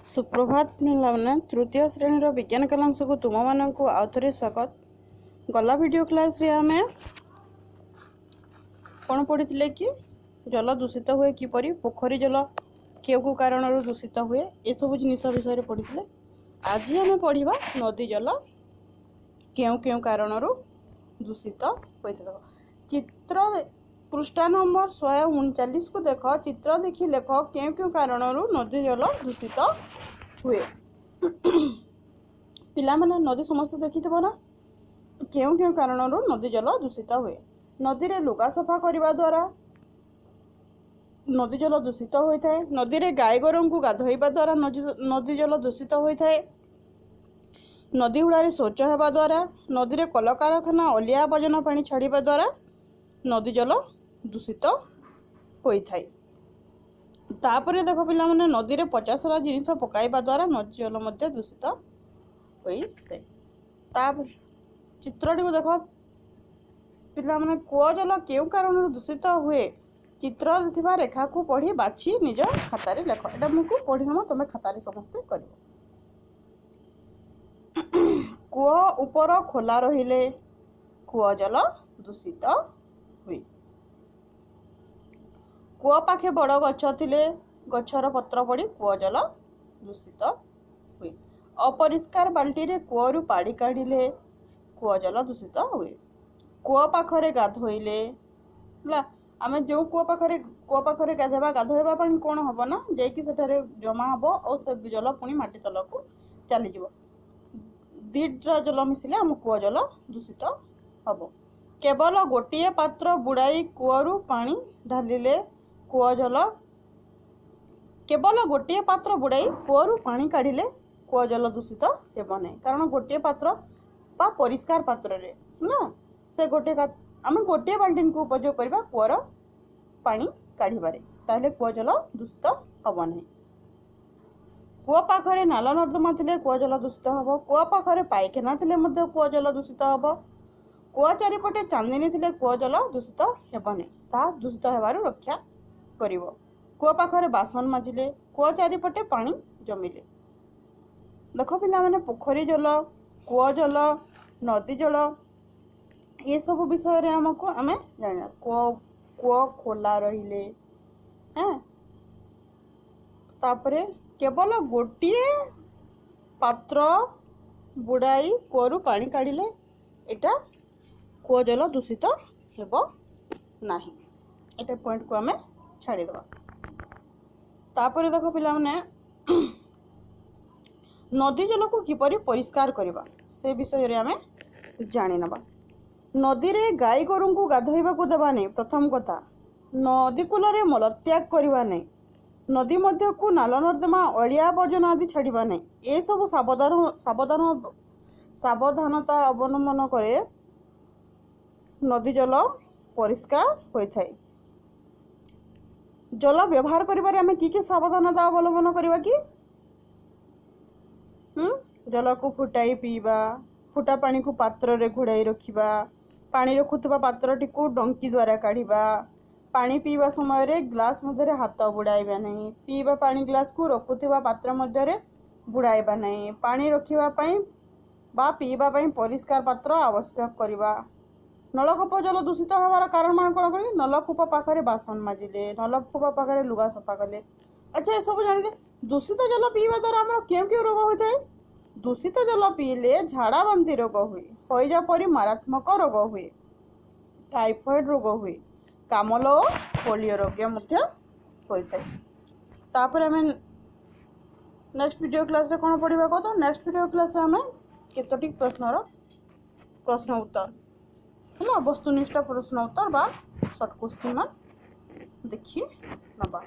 ସୁପ୍ରଭାତ ପିଲାମାନେ। ତୃତୀୟ ଶ୍ରେଣୀର ବିଜ୍ଞାନ କଲାଂଶକୁ ତୁମମାନଙ୍କୁ ଆଉ ଥରେ ସ୍ୱାଗତ। ଗଲା ଭିଡ଼ିଓ କ୍ଲାସ୍ରେ ଆମେ କ'ଣ ପଢ଼ିଥିଲେ କି ଜଳ ଦୂଷିତ ହୁଏ କିପରି, ପୋଖରୀ ଜଳ କେଉଁ କେଉଁ କାରଣରୁ ଦୂଷିତ ହୁଏ, ଏସବୁ ଜିନିଷ ବିଷୟରେ ପଢ଼ିଥିଲେ। ଆଜି ଆମେ ପଢ଼ିବା ନଦୀ ଜଳ କେଉଁ କେଉଁ କାରଣରୁ ଦୂଷିତ ହୋଇଥାଏ। ଚିତ୍ର ପୃଷ୍ଠା ନମ୍ବର 139କୁ ଦେଖ। ଚିତ୍ର ଦେଖି ଲେଖ, କେଉଁ କେଉଁ କାରଣରୁ ନଦୀ ଜଳ ଦୂଷିତ ହୁଏ? ପିଲାମାନେ, ନଦୀ ସମସ୍ତେ ଦେଖିଥିବ ନା? କେଉଁ କେଉଁ କାରଣରୁ ନଦୀ ଜଳ ଦୂଷିତ ହୁଏ? ନଦୀରେ ଲୁଗା ସଫା କରିବା ଦ୍ୱାରା ନଦୀ ଜଳ ଦୂଷିତ ହୋଇଥାଏ। ନଦୀରେ ଗାଈ ଗୋରୁଙ୍କୁ ଗାଧୋଇବା ଦ୍ୱାରା ନଦୀ ଜଳ ଦୂଷିତ ହୋଇଥାଏ। ନଦୀ ହୁଡ଼ାରେ ଶୌଚ ହେବା ଦ୍ୱାରା, ନଦୀରେ କଳକାରଖାନା ଅଳିଆ ଆବର୍ଜନା ପାଣି ଛାଡ଼ିବା ଦ୍ୱାରା ନଦୀ ଜଳ ଦୂଷିତ ହୋଇଥାଏ। ତାପରେ ଦେଖ ପିଲାମାନେ, ନଦୀରେ ପଚାସଢ଼ା ଜିନିଷ ପକାଇବା ଦ୍ୱାରା ନଦୀ ଜଳ ମଧ୍ୟ ଦୂଷିତ ହୋଇଥାଏ। ତାପରେ ଚିତ୍ରଟିକୁ ଦେଖ ପିଲାମାନେ। କୂଅ ଜଳ କେଉଁ କାରଣରୁ ଦୂଷିତ ହୁଏ? ଚିତ୍ରରେ ଥିବା ରେଖାକୁ ପଢ଼ି ବାଛି ନିଜ ଖାତାରେ ଲେଖ। ଏଇଟା ମୁକୁ ପଢ଼ି ନେବ, ତମେ ଖାତାରେ ସମସ୍ତେ କରିବ। କୂଅ ଉପର ଖୋଲା ରହିଲେ କୂଅ ଜଳ ଦୂଷିତ ହୁଏ। କୂଅ ପାଖେ ବଡ଼ ଗଛ ଥିଲେ ଗଛର ପତ୍ର ପଡ଼ି କୂଅ ଜଳ ଦୂଷିତ ହୁଏ। ଅପରିଷ୍କାର ବାଲ୍ଟିରେ କୂଅରୁ ପାଣି କାଢ଼ିଲେ କୂଅ ଜଳ ଦୂଷିତ ହୁଏ। କୂଅ ପାଖରେ ଗାଧୋଇଲେ ହେଲା, ଆମେ ଯେଉଁ କୂଅ ପାଖରେ ଗାଧୋଇବା, ଗାଧୋଇବା ପାଇଁ କ'ଣ ହେବ ନା ଯାଇକି ସେଠାରେ ଜମା ହେବ ଆଉ ସେ ଜଳ ପୁଣି ମାଟି ତଳକୁ ଚାଲିଯିବ। ଦୁଇଟା ଜଳ ମିଶିଲେ ଆମ କୂଅ ଜଳ ଦୂଷିତ ହେବ। କେବଳ ଗୋଟିଏ ପାତ୍ର ବୁଡ଼ାଇ କୂଅରୁ ପାଣି ଢାଳିଲେ କୂଅ ଜଳ, କେବଳ ଗୋଟିଏ ପାତ୍ର ବୁଡ଼ାଇ କୂଅରୁ ପାଣି କାଢ଼ିଲେ କୂଅ ଜଳ ଦୂଷିତ ହେବ ନାହିଁ। କାରଣ ଗୋଟିଏ ପାତ୍ର ବା ପରିଷ୍କାର ପାତ୍ରରେ ନା ସେ ଗୋଟିଏ, ଆମେ ଗୋଟିଏ ବାଲ୍ଟିନକୁ ଉପଯୋଗ କରିବା କୂଅର ପାଣି କାଢ଼ିବାରେ, ତାହେଲେ କୂଅ ଜଳ ଦୂଷିତ ହେବ ନାହିଁ। କୂଅ ପାଖରେ ନାଳ ନର୍ଦ୍ଦମା ଥିଲେ କୂଅ ଜଳ ଦୂଷିତ ହେବ। କୂଅ ପାଖରେ ପାଇଖାନା ଥିଲେ ମଧ୍ୟ କୂଅ ଜଳ ଦୂଷିତ ହେବ। କୂଅ ଚାରିପଟେ ଚାନ୍ଦିନୀ ଥିଲେ କୂଅ ଜଳ ଦୂଷିତ ହେବ ନାହିଁ, ତାହା ଦୂଷିତ ହେବାରୁ ରକ୍ଷା କରିବ। କୂଅ ପାଖରେ ବାସନ ମାଜିଲେ, କୂଅ ଚାରିପଟେ ପାଣି ଜମିଲେ। ଦେଖ ପିଲାମାନେ, ପୋଖରୀ ଜଳ, କୂଅ ଜଳ, ନଦୀ ଜଳ, ଏସବୁ ବିଷୟରେ ଆମକୁ ଆମେ ଜାଣିବା। କୂଅ ଖୋଲା ରହିଲେ, ହେଁ, ତାପରେ କେବଳ ଗୋଟିଏ ପାତ୍ର ବୁଡ଼ାଇ କୂଅରୁ ପାଣି କାଢ଼ିଲେ ଏଇଟା କୂଅ ଜଳ ଦୂଷିତ ହେବ ନାହିଁ। ଏଇଟା ପଏଣ୍ଟକୁ ଆମେ ଛାଡ଼ିଦେବା। ତାପରେ ଦେଖ ପିଲାମାନେ, ନଦୀ ଜଳକୁ କିପରି ପରିଷ୍କାର କରିବା, ସେ ବିଷୟରେ ଆମେ ଜାଣିନେବା। ନଦୀରେ ଗାଈ ଗୋରୁଙ୍କୁ ଗାଧୋଇବାକୁ ଦେବା ନାହିଁ, ପ୍ରଥମ କଥା। ନଦୀ କୂଳରେ ମଳତ୍ୟାଗ କରିବା ନାହିଁ। ନଦୀ ମଧ୍ୟକୁ ନାଳ ନର୍ଦ୍ଦମା, ଅଳିଆ ଆବର୍ଜନା ଆଦି ଛାଡ଼ିବା ନାହିଁ। ଏସବୁ ସାବଧାନତା ଅବଲମ୍ବନ କରେ ନଦୀ ଜଳ ପରିଷ୍କାର ହୋଇଥାଏ। ଜଳ ବ୍ୟବହାର କରିବାରେ ଆମେ କି କି ସାବଧାନତା ଅବଲମ୍ବନ କରିବା କି? ଜଳକୁ ଫୁଟାଇ ପିଇବା, ଫୁଟା ପାଣିକୁ ପାତ୍ରରେ ଘୋଡ଼ାଇ ରଖିବା, ପାଣି ରଖୁଥିବା ପାତ୍ରଟିକୁ ଡଙ୍କି ଦ୍ୱାରା କାଢ଼ିବା, ପାଣି ପିଇବା ସମୟରେ ଗ୍ଲାସ୍ ମଧ୍ୟରେ ହାତ ବୁଡ଼ାଇବା ନାହିଁ, ପିଇବା ପାଣି ଗ୍ଲାସ୍କୁ ରଖୁଥିବା ପାତ୍ର ମଧ୍ୟରେ ବୁଡ଼ାଇବା ନାହିଁ, ପାଣି ରଖିବା ପାଇଁ ବା ପିଇବା ପାଇଁ ପରିଷ୍କାର ପାତ୍ର ଆବଶ୍ୟକ କରିବା। ନଳକୂପ ଜଳ ଦୂଷିତ ହେବାର କାରଣ ମାନେ କ'ଣ କରିବେ? ନଳକୂପ ପାଖରେ ବାସନ ମାଜିଲେ, ନଳକୂପ ପାଖରେ ଲୁଗା ସଫା କଲେ। ଆଚ୍ଛା, ଏସବୁ ଜାଣିଲେ। ଦୂଷିତ ଜଳ ପିଇବା ଦ୍ୱାରା ଆମର କେଉଁ କେଉଁ ରୋଗ ହୋଇଥାଏ? ଦୂଷିତ ଜଳ ପିଇଲେ ଝାଡ଼ା ବାନ୍ତି ରୋଗ ହୁଏ, ହଇଜା ପରି ମାରାତ୍ମକ ରୋଗ ହୁଏ, ଟାଇଫଏଡ୍ ରୋଗ ହୁଏ, କାମଲ ଓ ପୋଲିଓ ରୋଗ ମଧ୍ୟ ହୋଇଥାଏ। ତାପରେ ଆମେ ନେକ୍ସଟ ଭିଡ଼ିଓ କ୍ଲାସ୍ରେ କ'ଣ ପଢ଼ିବା କହ ତ? ନେକ୍ସଟ ଭିଡ଼ିଓ କ୍ଲାସ୍ରେ ଆମେ କେତୋଟି ପ୍ରଶ୍ନର ପ୍ରଶ୍ନ ଉତ୍ତର ହେଲା, ବସ୍ତୁନିଷ୍ଠ ପ୍ରଶ୍ନ ଉତ୍ତର ବା ସର୍ଟ କୋଶ୍ଚିନ୍ ମାନ ଦେଖି ନେବା।